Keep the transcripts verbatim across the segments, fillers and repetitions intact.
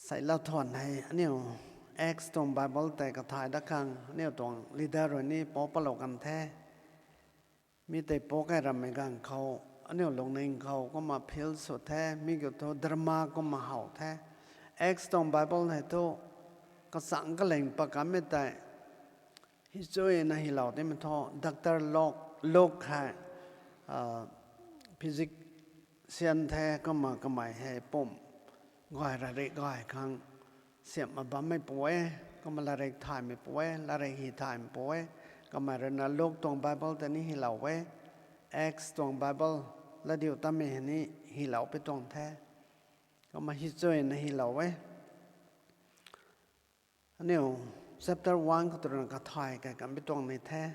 Sei lau thuan hei aniu Acts tuang Bible tei kathay dat khang aniu tuang leader rui ni pou patlou kan the. Mi tei pou kai rammei ganv khou aniu lungning khou kumna feel sw the, mi kiu thu drama kumna how the. Acts tuang Bible hei thu kachang kaling pat kanmei tei history na hylou timei thu, Doctor Luke, Luke hei physician the, kumna kamei hei pum gay, latrik gay khang siamhna bammei pu e, kumna latrik thaymei pu e, latrik hy thaymei pu e. Kamei ruina Luke tuang Bible tei ni hylou e, Acts tuang Bible latdiutatmei hei ni hylou pi tuang the. Kumna history na hylou e. Aniu chapter one khou tu ruina kathay kai kan pi tuang ni the.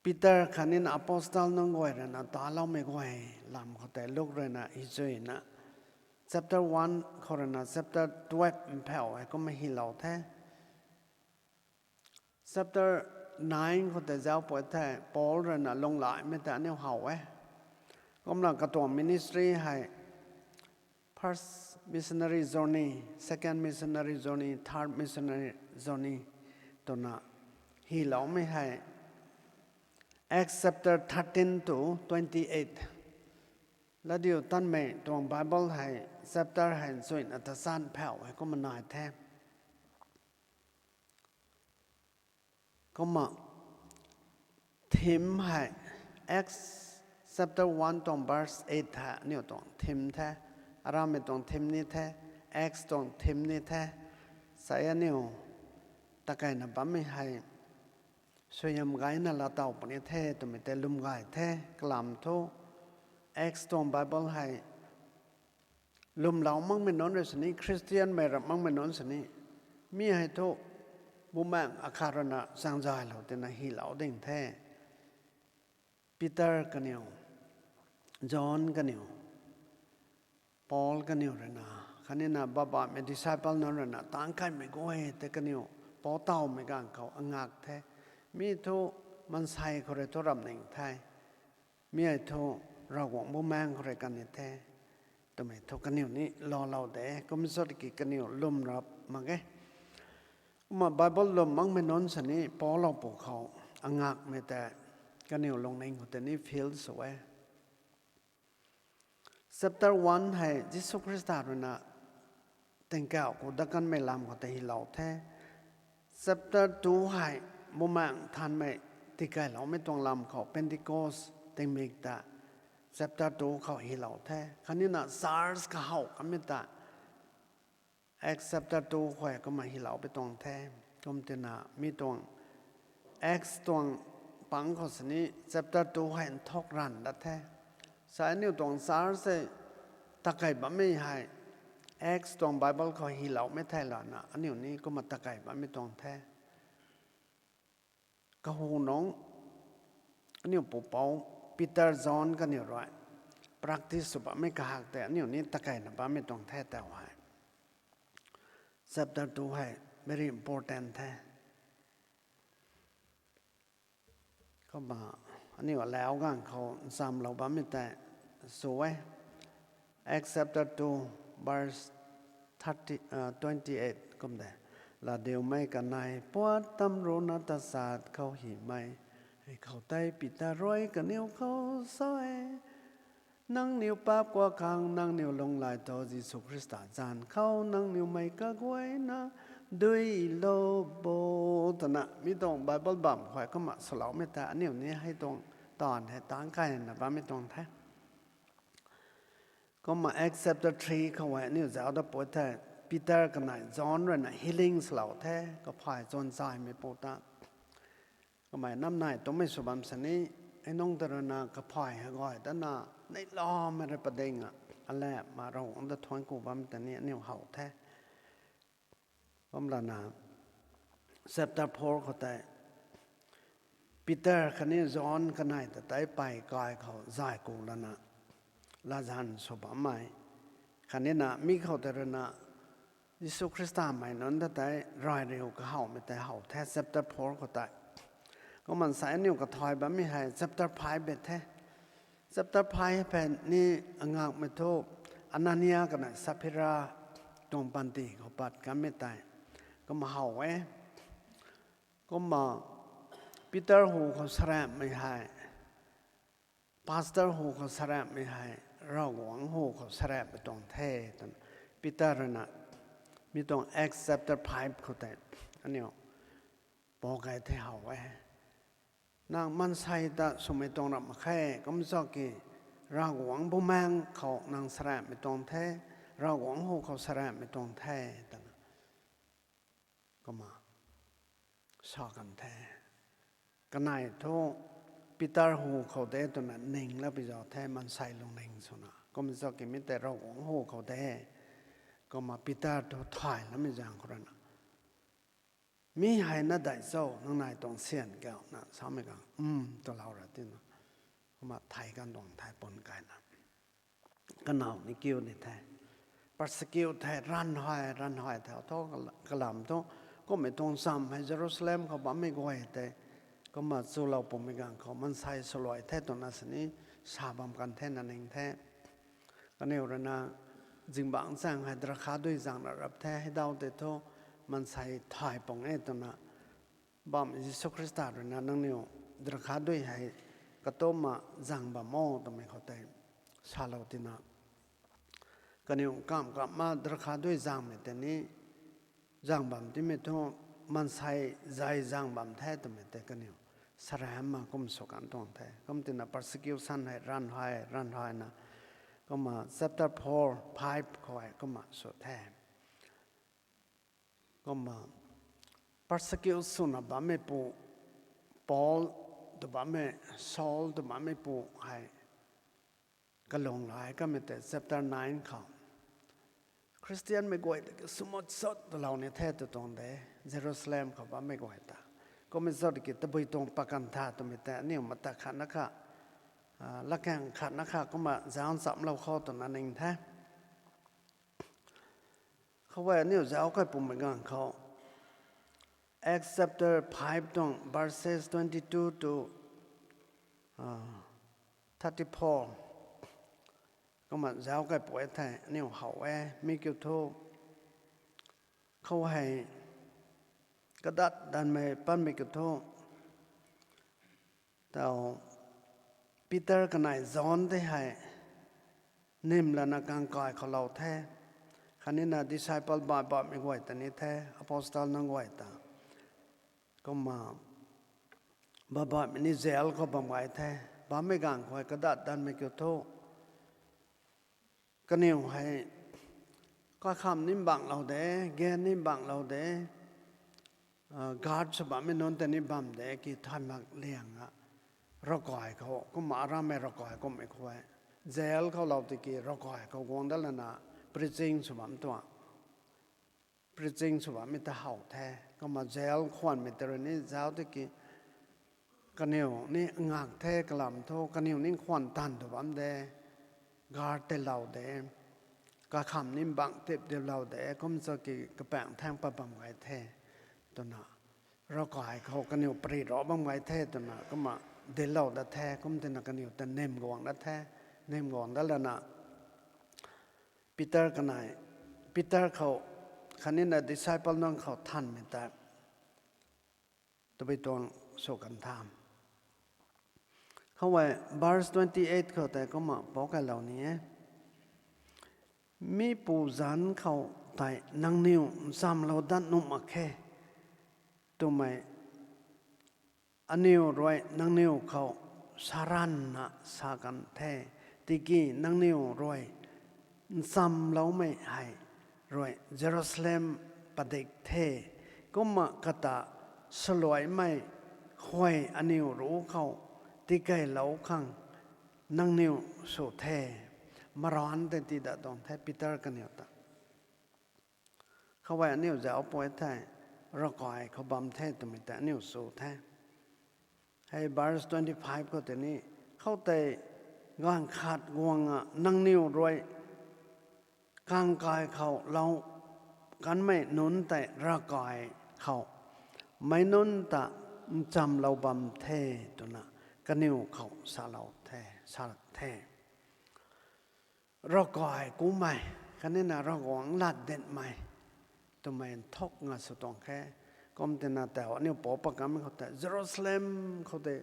Peter khatni na apostle nunc guay ruina taloumei guay lam khou tei Luke ruina history na chapter one khou ruina chapter twelve mphau hei kumna hylou the. Chapter nine khou tei zauc pat the, Paul ruina lunglaimei tei aniu how e. Kumna katuang ministry hei first missionary journey, second missionary journey, third missionary journey twna hyloumei hei Acts chapter thirteen to twenty-eight. Latdiutatmei tuang Bible hei chapter hei nchuina tachat phau hei kumna nai the. Kumna theme hei Acts chapter one tuang verse eight hei aniu tuang theme the, aramei tuang theme ni the, Acts tuang theme ni the. Sei aniu takeina bammei hei suaihiam gayna laatow puni the twmei tei lwm gay the. Kalam thu Acts tuang Bible hei lwmlou makmei nunc rui sini, Christianmei ram makmei nunc sini, mi hei thu Bumaengh akhat ruina chaengzaylou tina hylou ding the. Peter kaniw, John kaniw, Paul kaniw ruina, khatni na babaihmei disciple nunc ruina tangc kaimei guay tei kaniw pou tawmei ganv khou angak the. Mi thu maansei khou rui thu ramning the. Mi hei thu Ravguangc Bumaengh khou rui kan ni the twmei thu kaniw ni loulou de. Kum sw tiki kaniw lwm rap mak e. Kumna Bible lwm makmei nunc sini poulou pwkhou angakmei tei kaniw lungning khou tei ni feel sw e. Chapter one hei Jisu Khrista ruina tingkauh khou dat kanmei lam khou tei hylou the. Chapter two hei Bumaengh Nthanmei tiikailoumei tuang lam khou Pentecost tingmik ta chapter two khou hylou the. Khatni na church kahow kanmei ta Acts chapter two khou kumna hylou pi tuang the. Kum tina mi tuang Acts tuang pang khou sini chapter two hei nthuk ranv dat the. Sa aniu tuang church se takei bammei hei Acts tuang Bible khou hyloumei thei lana aniu ni kumna takei bammei tuang the. Kahu nungc aniu pupouc Peter, John kaniw rui practice sw bammei kahak tei aniu ni takeina bammei tuang the tau hei. Chapter two hei very important the. Kumna aniu alau ganv khou nchamlou bammei tei sw e. Acts chapter two verse thirty, twenty-eight kum de. Latdiumei kanei puat tam ruhna tachat khou hymei hei khou tei Peter rui kaniw khou sa e, nangniw paap kuak khang nangniw lunghlaic thu Jisu Khrista zanc khou nangniwmei kaguayna duilou bo, twna mi tuang Bible bam khou kumna swloumei ta aniu ni hei tuang taanv hei tangc kaina bammei tuang the. Kumna Acts chapter three khou hei aniu zauc dat pui the, Peter kanei John ruina healing swlou the, kaphay chwn chaymei pu ta. Kamei namnei twmei sw bam sini, hei nungc ta ruina kaphay hei gay dana, neihlamei rui padinga, alamna Ravguangc ta thuanc ku bam ta ni aniu how the. Kumlana chapter four khou tei Peter khatni John kanei ta tei pey kai khou zay ku lana latzan sw bammei, khatni na mi khou tei ruina Jisu Khrista mei nunc ta tei rui riu kahowmei tei how the chapter four khou tei. Kumna sa aniu kathay bammei hei chapter five be the. Chapter five hei ni angakmei thu Anania kanei Saphira tuang panty khou pat kanmei tei kumna how e. Kumna Peter hu khou saraamhmei hei, pastor hu khou saraamhmei hei, Ravguangc hu khou saraamhmei tuang the twna Peter rui na mi tuang Acts chapter five khou tei aniu pou key the how e. Nang maansei ta swmei tuang ram mak khe, kum cho ki Ravguangc Bumaengh khou nang saraamhmei tuang the, Ravguangc hu khou saraamhmei tuang the twna kumna sa kan the. Kanei thu Peter hu khou de twna ning la pi zauc the, maansei lungning swna. Kum cho ki mi tei Ravguangc hu khou de. Kumna Peter thu thay lamei zaeng khou rui na, mi hei na dei cho, nang nai tuang syan kiu na samei khang, um, twlou ra tina. Kumna thei kan tuang the pun kayna. Kanow ni kiu ni the. Persecute the, ranv hei, ranv hei the. Thu kalam thu, kummei tuang cham hei Jerusalem khou bammei guay tei kumna chulou pumei ganv khou maansei swluai the twna sini sa bam kan the na ning the. Kaniw rui na zingbangc chaeng hei drakha dui zang ra rap the, hei dau tei thu maansei thay pung e twna bam Jisu Khrista rui na nangniw drakha dui hei katumna zang bam o twmei khou tei salou tina. Kaniw kamv kamvna drakha dui zangmei tei ni, zang bam timei thu maansei zay zang bam the twmei tei kaniw saraamhna kum sw kan tuang the. Kum tina persecution hei ranv hei, ranv hei na. Kumna chapter four, five khou hei kumna sw the. Kumna persecute swna bammeipu, Paul tw bammei, Saul tw bammeipu hei kalung lai kamei tei chapter nine khou Khristianmei guay ta ki swmut sot twlou ni the tw tuang de, Jerusalem khou bammei guay ta. Kummei zat ki tabui tuang pakan tha twmei tei aniu mata khatna kha, ah, lakaeng khatna kha kumna zauc nchamlou khou twna ning the. Khou e aniu zauc kay pumei ganv khou Acts chapter five tuang verses twenty-two to, ah, thirty-four. Kumna zauc kay pu e thei aniu how e, mi kiu thu. Khou hei kadat danmei panmei kiu thu, tau Peter kanei John tei hei nym lana kangkai khou lou the. Khatni na disciple baih baihmei guay ta ni the, apostle nunc guay ta. Kumna baih baihmei ni jail khou bam gay the. Bammei ganv khou hei kadat danmei kiu thu, kaniw hei kakham ni mbanglou de, gan ni mbanglou de, ah, guard sw bammei nunc tei ni bam de ki thay mak liang a. Ravkai khou, kumna arammei ravkai kummei khou e. Jail khou lou tiki ravkai khou guang dat lana preaching sw bam tuang. Preaching sw bammei ta how the. Kumna jail khwanmei tei rui ni zauc tiki kaniw ni ngak the kalam thu, kaniw ni khwan tanv tu bam de, guard tei lou de, kakham ni mbang tip dilou de, kum cho ki kapaeng thaeng pat bam gay the, twna. Ravkai khou kaniw pary ra bam gay the, twna, kumna dinclou dat the, kum tina kaniw ta nym guang dat the, nym guang dat lana. Peter kanei, Peter khou, khatni na disciple nunc khou thanmei ta tabui tuang sw kan tha. Khou e, verse twenty-eight khou tei kumna pou kailou ni e. Mi pu zanc khou tei nangniw nchamlou dat nuh mak khe twmei aniw rui nangniw khou saranna sa kan the, tiki nangniw rui nchamloumei hei rui Jerusalem padik the, kumna kata saluaimei khuay aniw ruc khou tikeylou khang nangniw sw the. Maranc tei tii dat tuang the Peter kaniw ta. Khou e aniu zauc pui the, ravkai khou bam the twmei tei aniu sw the. Hei verse twenty five khou tei ni, khoutei gaanv khat guang a nangniw rui kangkai khou lou kanmei nunc tei ravkai khou meic nunc ta nchamlou bam the twna kaniw khou salou the, sa the. ravkai kumei, khatni na Ravguangc lat dinmei twmei nthuk nga sw tuang khe. Kum tina tau aniu pau pakamei khou tei Jerusalem khou tei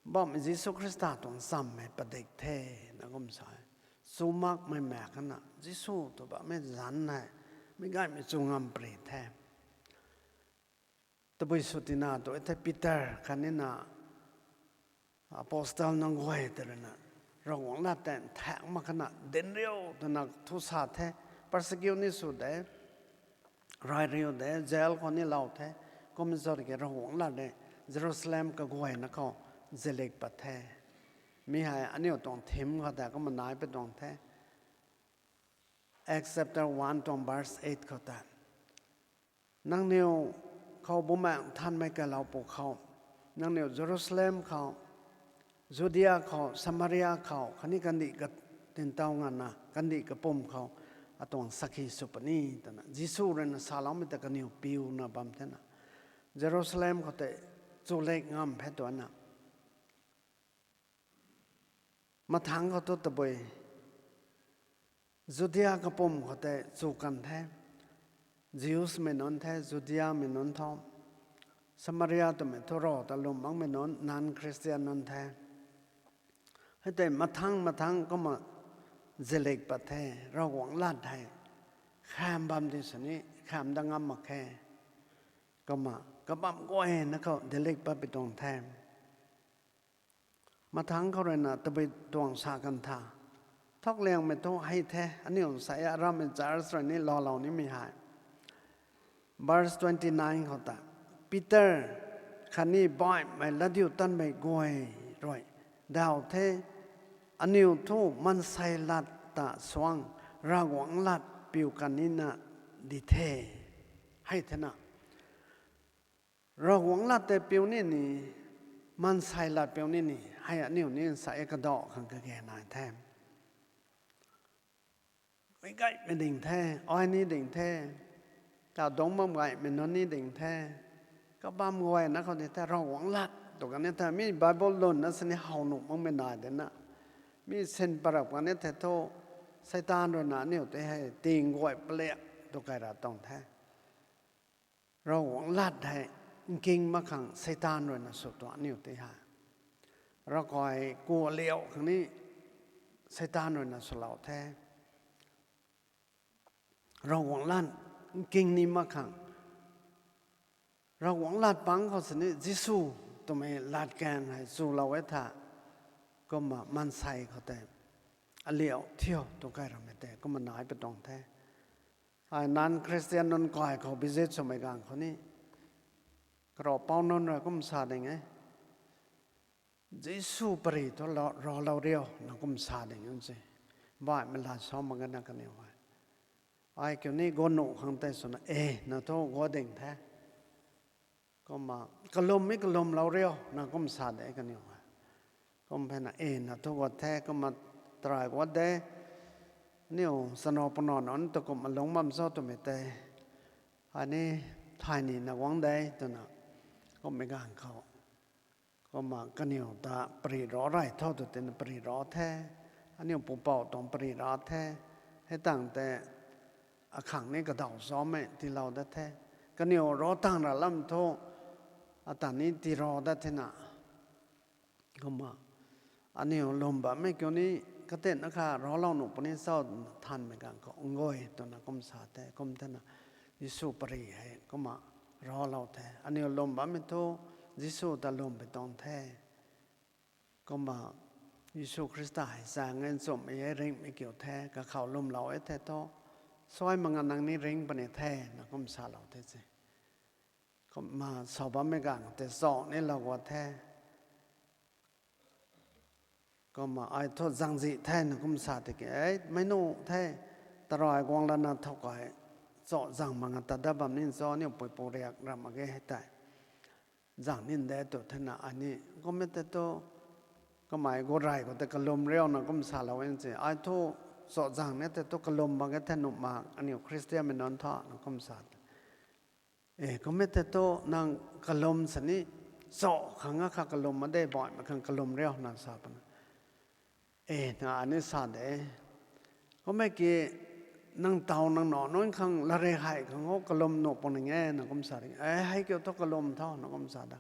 bam Jisu Khrista tuang chammei padik the, na kum sa e. Chumakmei mak kana Jisu tw bammei zanc hei mi gaymei chu ngam pary the. Tabui sw tina tu e the Peter khatni na apostle nunc guay tei rui na Ravguangc lat tei nthaek mak kana dinc riu twna thu sa the, persecute ni sw de, rai riu de, jail khou ni lou the, kum zat ki Ravguangc lat de Jerusalem kaguayna khou zilik pat the. Mi hei aniu tuang theme khou tei kumna nai pui tuang the. Acts chapter one tuang verse eight khou tei, nangniw khou Bumaengh Nthanmei kalou pwkhou, nangniw Jerusalem khou, Judea khou, Samaria khou, khatni kandih ka tintow nganvna kandih kapwm khou atuang sakhi sw puni, twna Jisu rui na saloumei ta kaniw piuna bam thena, Jerusalem khou tei chulik ngam phe twna. Mathangc khou thu tabui Judea kapwm khou tei chu kan the, Jewsmei nunc the, Judeamei nunc tho, Samaria twmei thu Rav ta lwm makmei nunc, non-Christian nunc the. Hei tei mathangc mathangc kumna zilik pat the, Ravguangc lat hei kham bam di sini kham dat ngam mak khe. Kumna kabam guayna khou dilik pat pui tuang the. Mathangc khou rui na tabui tuang sa kan tha, thakliangmei thu hei the, aniu sa e aram church rui ni loulou nimei hei. Verse twenty nine khou ta, Peter khatni baihmei latdiutatmei guay rui daw the, aniu thu maansei lat ta suang Ravguangc lat piu kan nina di the. Hei thena Ravguangc lat tei piu ni ni, maansei lat piu ni ni, hei aniu ni sa e kadauh khang kage nai the. Meic gaymei ding the, ai ni ding the, ta dungc bam gaymei nunc ni ding the, kabam guayna khou di the Ravguangc lat tw kan ni the, mi Bible lwnna sini how nuh makmei nai dena, mi sin parap kan ni the thu, Seitaan rui na aniu tei hei ting guay paliak tw kai ra tuang the. Ravguangc lat hei nking mak khang Seitaan rui na sw tuang aniu tei hei. Ravkai kualiu khang ni Seitaan rui na swlou the. Ravguangc lat nking ni mak khang, Ravguangc lat pang khou sini Jisu twmei latkaeng hei chulou e tha, kumna maansei khou tei aliu thiu tw kai ramei tei kumna nai pui tuang the. Ai non-Christian nunc kai khou visit swmei ganv khou ni, karav pou nunc rui kum sa ding e, Jisu pary thu ravlou riu na kum sa ding e se. Baihmei lat sa mak gana kaniw hei, ai kiu ni guang nuh khang tei swna e na thu guang ding the. Kumna kalwmmei kalwmlou riu na kum sa de kaniw hei. Kum pheyna e na thu guang the, kumna tarai guang de, aniu chano pwna nunc tu kumna lungc bam cho twmei tei, ai ni thay nina guang de twna, kummei ganv khou, kumna kaniw ta pary ra rey tho tw tina pary ra the, aniu pupouc tuang pary ra the, hei tangv tei akhang ni kadaw zaumei tiilou dat the, kaniw ra tang ra lam thu, ata ni tii ra dat thena, kumna aniu lwm bammei kiu ni, katinna kha raclou nuh puni cho, thanmei ganv khou nguay twna kum sa the, kum thena, Jisu pary hei kumna raclou the, aniu lwm bammei thu, Jisu ta lwm pui tuang the, kumna Jisu Khrista hei zaeng e nchumhmei e ringhmei kiu the, kakhou lwmlou e the thu, suai mak nga nang ni ringc puni the na kum salou the se. Kumna sa bammei ganv tei chau ni lou guang the. Kumna ai thu zangzih the na kum sa tiki, e, meic nuh the, tarai guang lana thowkai, chau zang mak nga ta dat bam ni cho, aniu puipu riak ram mak ge hei tei, zang nin de tw thena ai ni, kummei tei thu, kamei gu rey khou tei kalwm riu na kum salou e se, ai thu chau zang ni tei thu kalwm mak ge the nuh mak, aniu Khristianmei nunc tho na kum sa e, kummei tei thu nang kalwm sini, chau khang a kha kalwm mak de, baihmei khang kalwm riu na sa pwna, e, na ai ni sa de, Kum e ki, nang taw nang nac nunc khang latrik hei khang o kalum nuh puni e na kum sa di. E, hei kiu thu kalum tho na kum sa da.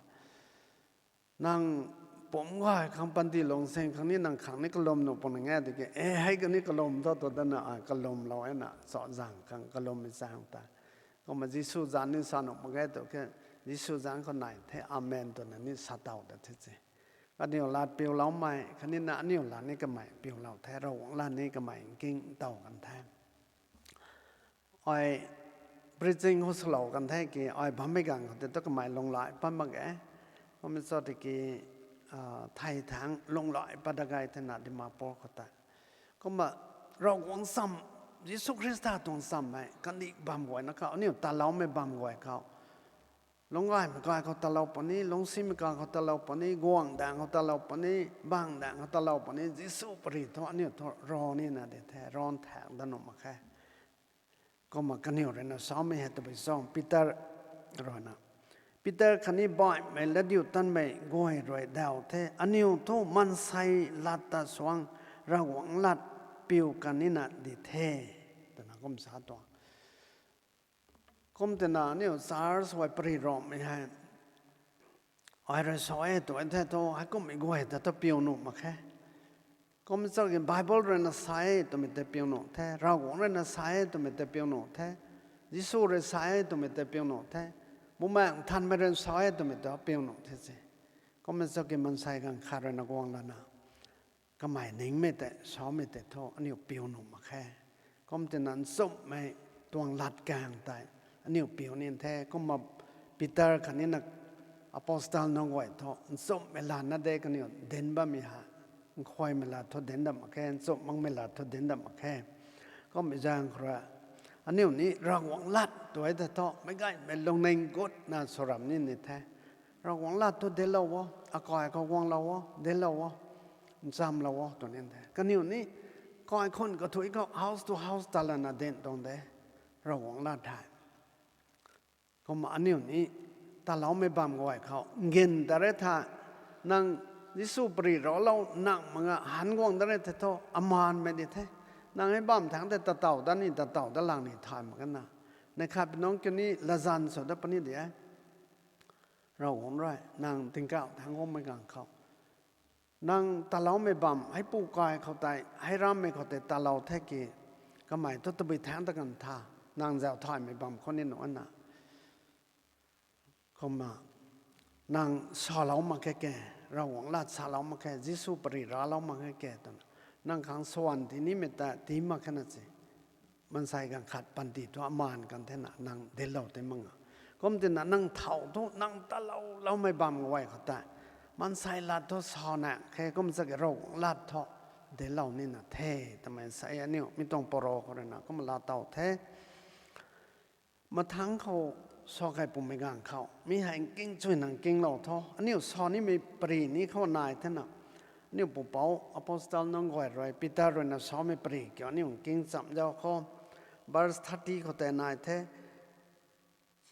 Nang pumc gay khang panty lungsin khang ni nang khang ni kalum nuh puni e di ki. E, hei ka ni kalum tho tu dana ai kalumlou e na. Cho zang khang kalummei chang ta. Kumna Jisu zanc ni sa nuh mak ge tu ke. Jisu zanc khou nai the amen twna ni sa taw da the se. Kaniw lat piuloumei khatni na aniu lat ni kamei piulou the, Ravguangc lat ni kamei nking taw kan the. Ai preaching khou swlou kan the ki, ai bammei ganv khou tei thu kamei lunghlaic pat mak ge. Kumna cho tiki, thei thangc lunghlaic pat da gay thena Dimapur khou tei. Kumna Ravguangc cham, Jisu Khrista tuang chammei kandih bam guayna khou, aniu taloumei bam guay khou, lungcgaymei kai khou talou puni, lungcsimei kai khou talou puni, guangc daeng khou talou puni, bang daeng khou talou puni, Jisu pary thu aniu thu ro nina di the, ron thaek dat nuh mak khe. Kumna kaniw ruina samei hei tabui cho, Peter ruina, Peter khatni baihmei latdiutatmei guay rui daw the, aniu thu maansei lat ta suang Ravguangc lat piu kan nina di the, twna kum sa tuang. Kum tina aniu church huay pary romhmei hei, ai rui sa e tw e the thu, heikummei guay ta thu piu nuh mak khe. Kum cho ki Bible ruina sa e twmei tei piu nuh the, Ravguangc ruina sa e twmei tei piu nuh the, Jisu rui sa e twmei tei piu nuh the, Bumaengh Nthanmei rui sa e twmei tei piu nuh the se. Kum cho ki maansei ganv khat ruina guang lana kamei ningmei tei samei tei thu aniu piu nuh mak khe. Kum tina nchumhmei tuang latkaeng tei aniu piu nin the. Kumna Peter khatni na apostle nunc guay thu nchumhmei lat na de kaniw dinc bammei ha, nkhuaymei lat thu dinc dat mak khe, nchumh makmei lat thu dinc dat mak khe. Kummei zaeng khou rui aniu ni Ravguangc lat tw e the thu meic gaymei lungning gutna sw ram ni ni the. Ravguangc lat thu dinclou o, akai khou guanglou o, dinclou o, nchamlou o tw ni the. Kaniw ni kaikhunh kathuic khou house to house ta lana dinc tuang de Ravguangc lat hei. Kumna aniu ni taloumei bam guay khou ngin ta re tha, nang Jisu pary raclou nang mak nga han guang da re the thu amaanmei di the. Nang hei bam thangc tei tataw dat ni, tataw dat lang ni thay mak ge na. Neih khat pi nungc kiu ni latzan sw dat puni di e. Ravguangc rui nang tingkauh thangc guangmei ganv khou, nang taloumei bam heipu kai khou tei, hei rammei khou tei talou the ki, kamei thu tabui thangc ta kan tha, nang zauc thaymei bam khou ni nuh na. Kumna nang salou mak khe ke, Ravguangc lat salou mak khe, Jisu pary raclou mak khe ke twna, nang khang swan ti nimei ta ti mak khe na se. Maansei ganv khat panty thu amaan kan thena nang dinclou tei mak nga. Kum tina nang thow thu nang taloumei bam guay khou tei maansei lat thu sa na khe, kum cha ki Ravguangc lat thu dinclou nina the, twmei sa e aniu mi tuang paro khou ruina kumna laa tow the. Mathangc khou sa kai pumei ganv khou mi hei nking chuy nang nkinglou tho, aniu sa nimei pary ni khou nai thena, aniu pupouc apostle nunc guay rui Peter ruina samei pary kiu aniu nking cham zau khou, verse thirty khou tei nai the.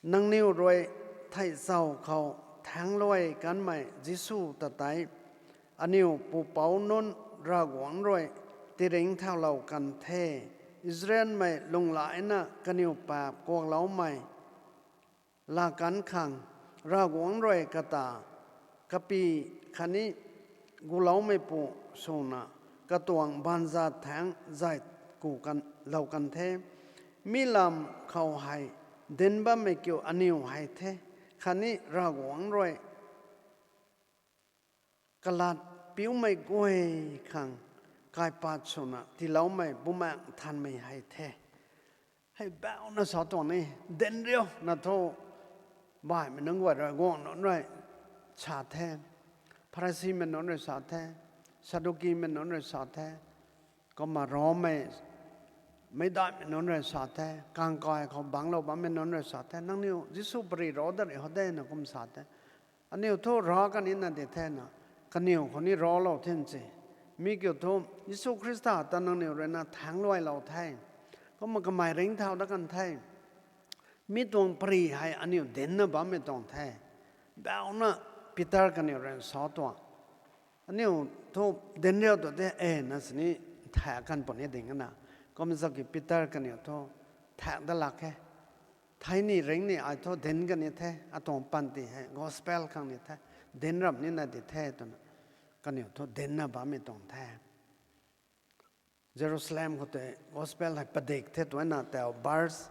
Nangniw rui theihchau khou thaengluai kanmei Jisu ta tei aniu pupouc nunc Ravguangc rui tiringc thaulou kan the. Israelmei lunghlaic na kaniw paap kuakloumei laa kan khang Ravguangc rui kata kapy khatni guloumeipu swna katuang baanzat thaengc zay ku kan, lou kan the. Mi lam khou hei dinc bammei kiu aniw hei the, khatni Ravguangc rui kalat piumei guay khang kaipat swna tiiloumei Bumaengh Nthanmei hei the. Hei bauna sa tuang ni, dinc riu na thu, baihmei nunc guay rui, guangh nunc rui sa the, Pharisimei nunc rui sa the, Saddukimei nunc rui sa the, kumna Rommei, meicdaihmei nunc rui sa the, kangkai khou bangclou bammei nunc rui sa the, nangniw Jisu pary ra dat ri ho de na kum sa the. Aniu thu ra kan nina di the na, kaniw khou ni raclou thin se. Mi kiu thu, Jisu Khrista ta nangniw ruina thaengluailou the. Kumna kamei ringcthau dat kan the. Mi tuang pary hei aniu dincna bammei tuang the. Bauna Peter kaniw ruina sa tuang. Aniu thu dinc riu tu the e na sini thay kan puni ding na. Kum zaki Peter kaniw thu thak dat lak khe. Thei ni ring ni ai thu dinc kani the, atuang panty hei gospel khang ni the, dinc ram nina di the twna kaniw thu dincna bammei tuang the. Jerusalem khou tei gospel hei padik the twna tau verse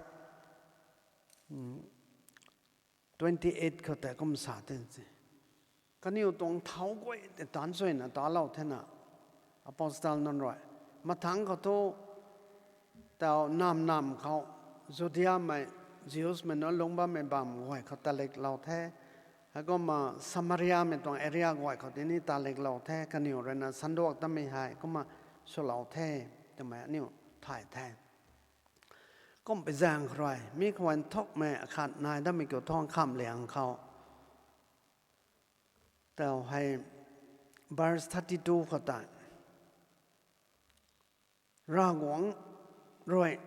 twenty eight khou tei kum sa the se. Kaniw tuang thau guay tei taanc suina talou thena, apostle nunc rui. Mathangc khou thu tau nam nam khou Judeamei, Jewsmei nunc lungc bammei bam guay khou taliklou the. Heikumna Samariamei tuang area guay khou tini taliklou the. Kaniw ruina sanduak tamei hei kumna swlou the twmei aniu thay the. Kum pui zaeng khou rui mi khwan thukmei akhat nai datmei kiu thang khamliang khou tau hei verse thirty two khou tei Ravguangc rui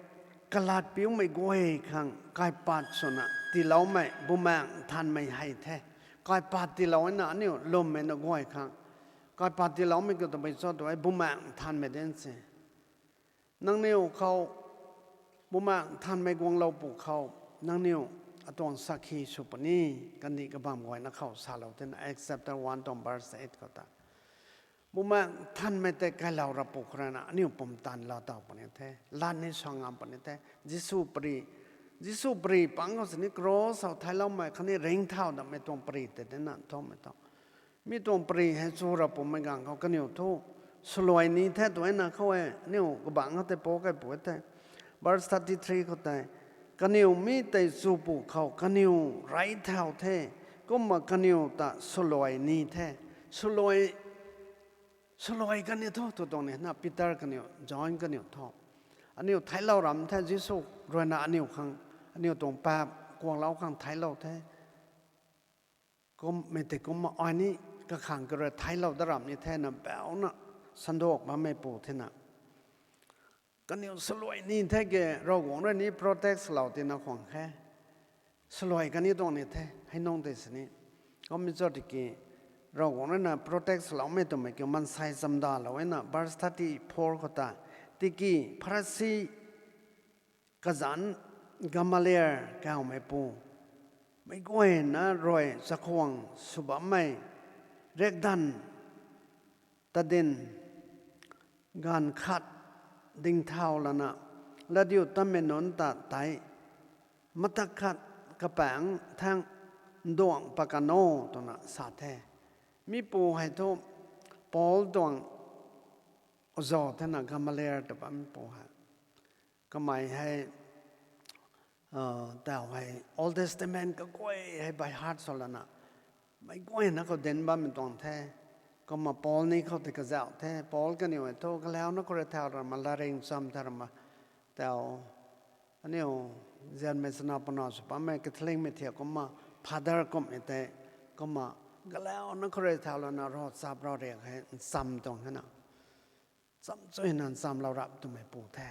kalat piumei guay khang kaipat swna tiiloumei Bumaengh Nthanmei hei the. Kaipat tiilouna aniu lwmmei na guay khang kaipat tiiloumei kiu tabui cho tu e Bumaengh Nthanmei dinc se. Nangniw khou Bumaengh Nthanmei guanglou pwkhou nangniw atuang sakhi sw puni, kandih kabamv guayna khou salou thena Acts chapter one tuang verse eight khou ta. Bumaengh Nthanmei tei kailou ra pwkhou ruina aniu pumtan laa taw puni the, lat ni sa ngam puni the. Jisu pari, Jisu pari pang khou sini cross khou thailoumei khatni ringcthau datmei tuang pari tei dina thumei tuang. Mi tuang pari hei chu ra pumei ganv khou kaniw thu swluai ni the twna khou e, aniu kabangc khou tei pou kaipu the. Verse thirty three khou tei, kaniw mi tei chu pwkhou kaniw rey thau the, kumna kaniw ta swluai ni the. Swluai, swluai kani thu tu tuang ni na Peter kaniw, John kaniw thu. Aniu theiclou ram the, Jisu ruina aniu khang, aniu tuang paap kuanglou khang theiclou the. Kummei tei kumna ai ni kakhang karui theiclou dat ram ni thena bauna sanduak bammeipu thena. Kaniw swluai ni the ke Ravguangc rui ni protect lou tina khwang khe. Swluai kani tuang ni the, hei nungc tei sini. Kummei cho tiki, Ravguangc rui na protect loumei twmei kiu maansei chamdalou e na, verse thirty four khou ta. Tiki Pharisi kazanc Gamaliel kawmeipu, meic guayna rui chakhwang sw bammei, riakdanv tadin, ganv khat dingthau lana, latdiutatmei nunc ta tei, matak khat kapaengc thangc nduangc pat kan o twna sa the. Mipu hei thu Paul tuang zauc thena Gamaliel tw bammeipu hei. Kamei hei, tau hei Old Testament kaguay hei by heart sw lana, meic guayna khou dinc bammei tuang the. Kumna Paul ni khou tei kazauh the. Paul kaniw hei thu kalauna khou rui thau rama, laring cham thau rama, tau aniu zianmei chana puna sw bammei Catholicmei thiak kumna, father kumhmei tei, kumna kalauna khou rui thau lana ro chap rau riak hei ncham tuang hena. Cham chuyna nchamlou rap twmeipu the.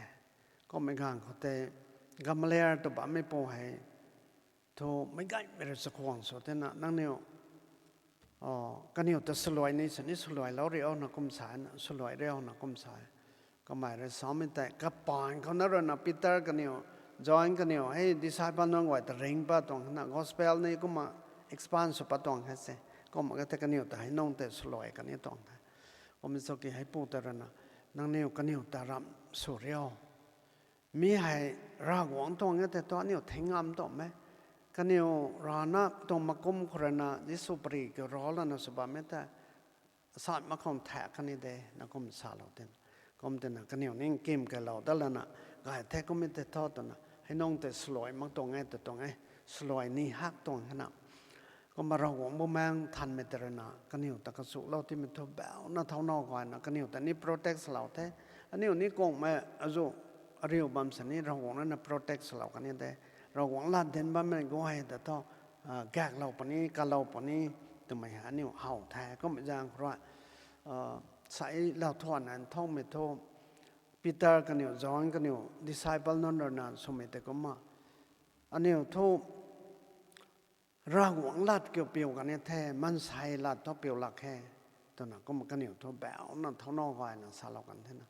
Kummei ganv khou tei Gamaliel tw bammeipu hei thu meic gaymei rui chakhwang sw thena, nangniw, kaniw ta swluai ni sini swluailou rio na kum sa, swluai rio na kum sa. Kamei rui samei tei kapaan khou na rui na Peter kaniw, John kaniw hei disciple nunc guay ta ringc pat tuang hena, gospel ni kumna expand sw pat tuang he se. Kumna ka the kaniw ta hei nungc tei swluai kani tuang the. Kummei cho ki heipu ta rui na, nangniw kaniw ta ramh sw rio. Mi hei Ravguangc tuang e tei thu aniu thingngam tuang e. Kaniw rana tuang makum khou rui na Jisu pari kiu rau lana sw bammei tei sat mak khang thak kani de na kum salou tin. Kum tina kaniw ning kim kailou dat lana, gay the kummei tei thu twna, hei nungc tei swluai mak tuang e tw tuang e, swluai ni hak tuang hena. Kumna Ravguangc Bumaengh Nthanmei tei rui na kaniw ta kachulou timei thu bauna thauna gayna kaniw ta ni protect lou the. Aniu ni kungmei azu ariu bam sini Ravguangc rui na protect lou kani de. Ravguangc lat dinc bammei guay ta thu, gaeklou puni, kalou puni, twmei hei aniu how the. Kummei zaeng khou rui, sai lau thuanna nthanmei thu, Peter kaniw, John kaniw, disciple nunc rui na swmei tei kumna, aniu thu Ravguangc lat kiu piu kani the, maansei lat thu piu lak khe, twna kumna kaniw thu bauna thauna gayna salou kan thena.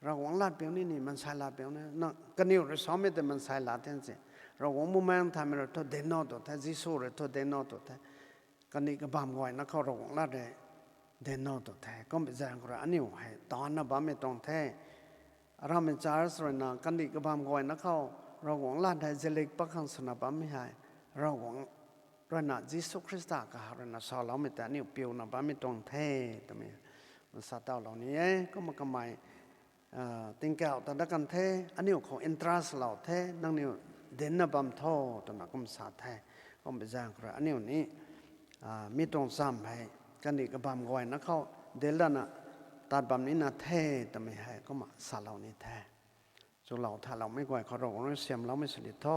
Ravguangc lat piu ni ni, mansei lat piu ni, na kaniw rui samei tei mansei lat the si. Ravguangc Bumaengh Nthanmei rui thu dinc nuh tu the, Jisu rui thu dinc nuh tu the. Kandih kabamv guayna khou Ravguangc lat hei dinc nuh tu the. Kumbi zaeng khou rui aniu hei taanna bammei tuang the. Aramei church ruina kandih kabamv guayna khou Ravguangc lat hei zilik pakhang swna bammei hei Ravguangc ruina Jisu Khrista kaha ruina saloumei tei aniu piuna bammei tuang the twmei sa tawlou ni e. Kumna kamei tingkauh ta dat kan the, aniu khou interest lou the, nangniw dincna bam tho twna kum sa the. Kumbi zaeng khou rui aniu ni mi tuang chamv hei kandih kabamv guayna khou dinc lana tat bam nina the twmei hei kumna salou ni the. Chulou thaloumei guay khou Ravguangc rui siamloumei sw di tho.